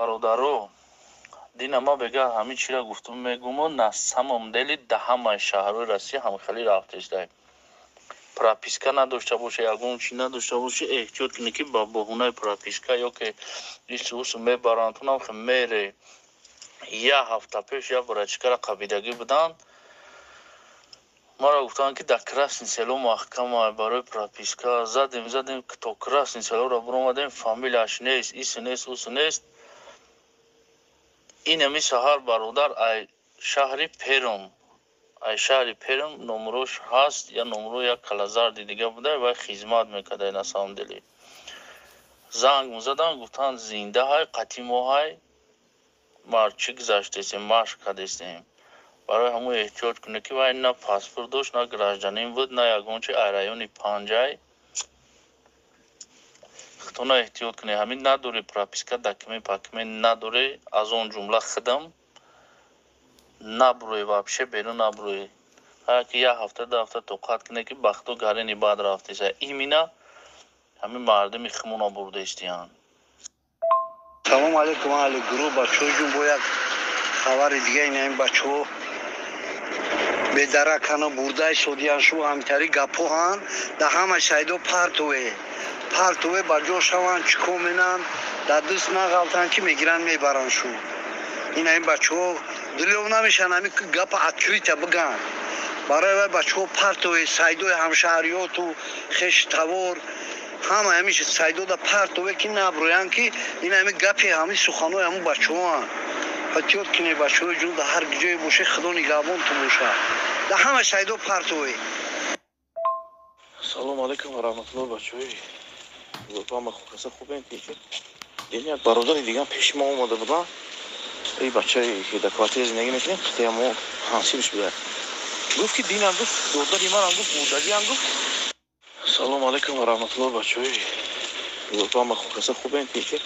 Бародаро, дина ма бега ҳамин чира гуфтум, мегуму на самом деле да ҳамаи шаҳрҳои Россия ҳамхелӣ рафтестай. Прописка надошта боша, ягон чи надошта боша, эҳтиёт кунӣ, ки ба баҳонаи прописка ё ки исусу мебаранд, тунам мере. Як ҳафта пеш як братишкара қабидагӣ буданд, маро гуфтанд, ки дар Красный Село маҳкама барои прописка. Задем, задем, то Красный Селоро биромадем, фамилияш нест, ису нест, усу нест. Инами саҳар бародар ай шаҳри Перм, ай шаҳри Перм номрош ҳаст, я номро як калазарди дига буда, вай хизмат мекарда. На самом деле занг мезадан, гуфтанд, зинда ҳай, қатъи мо ҳай, марчи гузаштесем, машқ кардестем. Барои ҳамон эҳтиёт кунед, ки вай на паспорт дошт, на гражданин буд, на ягон чи, ай райони Панҷай. Худтона эҳтиёт кунед. Ҳамин надорӣ прописка, документ пакумент надорӣ, аз он ҷумла худам, набурӯй, вообще берун набурӯй. Ки як ҳафта, 2 ҳафта тоқат кунед, ки бахто гарени баъд рафтеса. Имина ҳамин мардуми химона бурдаистиянд. Салому алейкум, аҳли гурӯҳ, бачаҳо ҷун. Бо як хабари дига, ин ҳамин бачаҳо бедаракано бурдаи содиян. Шу ҳамтари гапҳоҳанд, дар ҳама сайдо партове, партове, ба ҷо шаванд, чӣ кор менанд, дар дуст нағалтанд, ки мегиранд, мебаранд. Шу ин ҳамин бачаҳо дилёв намешаванд, ҳамин гапа открыто бигӯянд. Барои вай, бачаҳо, партове, сайдои ҳамшаҳриёту хештавор, ҳама ҳамин сайдода партове, ки наброянд, ки ин ҳамин гапи, ҳамин суханои ҳамун бачаҳоанд. Эҳтиёт кунед, бачаҳои ҷун, дар ҳар ҷое боше, Худо нигаҳбонту боша. Дар ҳама сайдо партове. Салому алайкум ва раҳматулло, бачаҳои ҳама, хаса хубем? Печи дин як бародари дигар пеши мо омада буданд. Эй бачае ки дар квартира зиндагӣ мекунем, мо ҳамсирш буда, гуфт, ки динам, гуфт, додари манам, гуфт, бурдагиам, гуфт. Салому алайкум ва раҳматулло, бачаҳои ҳама, хаса хубем? Печи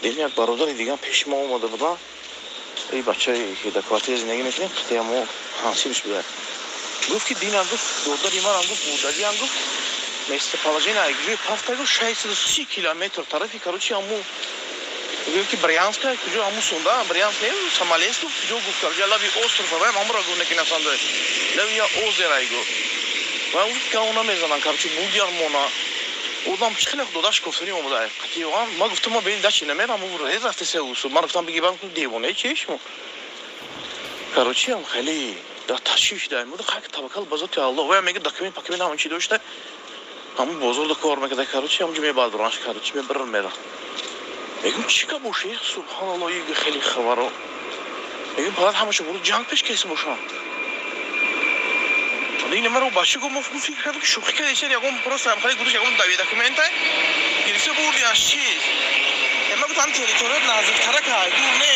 дин як бародари дигар пеши мо омада буданд. Эй бачае ки дар квартира зиндагӣ мекунем, мо ҳамсирш буда, гуфт, ки динам, гуфт, додари манам, гуфт, бурдагиам, гуфт, местоположение ҷои пафта, гуфт, 630 километр тарафи, короче, ҳаму гуфт, ки Брянска куҷо, ҳаму сунда Брянск не, Смоленск куҷо, гуфт, короче, лаби остров ваям ҳамура гуфт, неки насанда лаби я озеро гуфт. Ва гуфт, ки она мезанан, короче, бурдиян мона. Одам чӣ хеле додаш гуфтани омада қатиан. Ма гуфтам, ма бени дачи намерам, рафте се. Ман гуфтам, биги бам, девоне чи шумо? Короче, ам хеле да ташвиш дай муд, хак, таваккал ба зоти Аллоҳ. Вая мега, документ пакумент ҳамон чи дошта, ҳамон бозорда кор мекарда, короче, ҳамонҷо мебардоранш, короче, мебаран, меран. Мегум, чӣ ка боше, субҳаналлоҳ, хеле хабаро. Мегум, фақат ҳамаша буро ҷанг пеш кеси бошам. Ин маро бача гуфт, мо фикр кардам, ки шӯхӣ кардеша, ягон просто ҳамхали гудаш, ягон дави документай гирифта бурдиаш, чиз. Ма гуфтам, территорият наздиктара кай, дур не.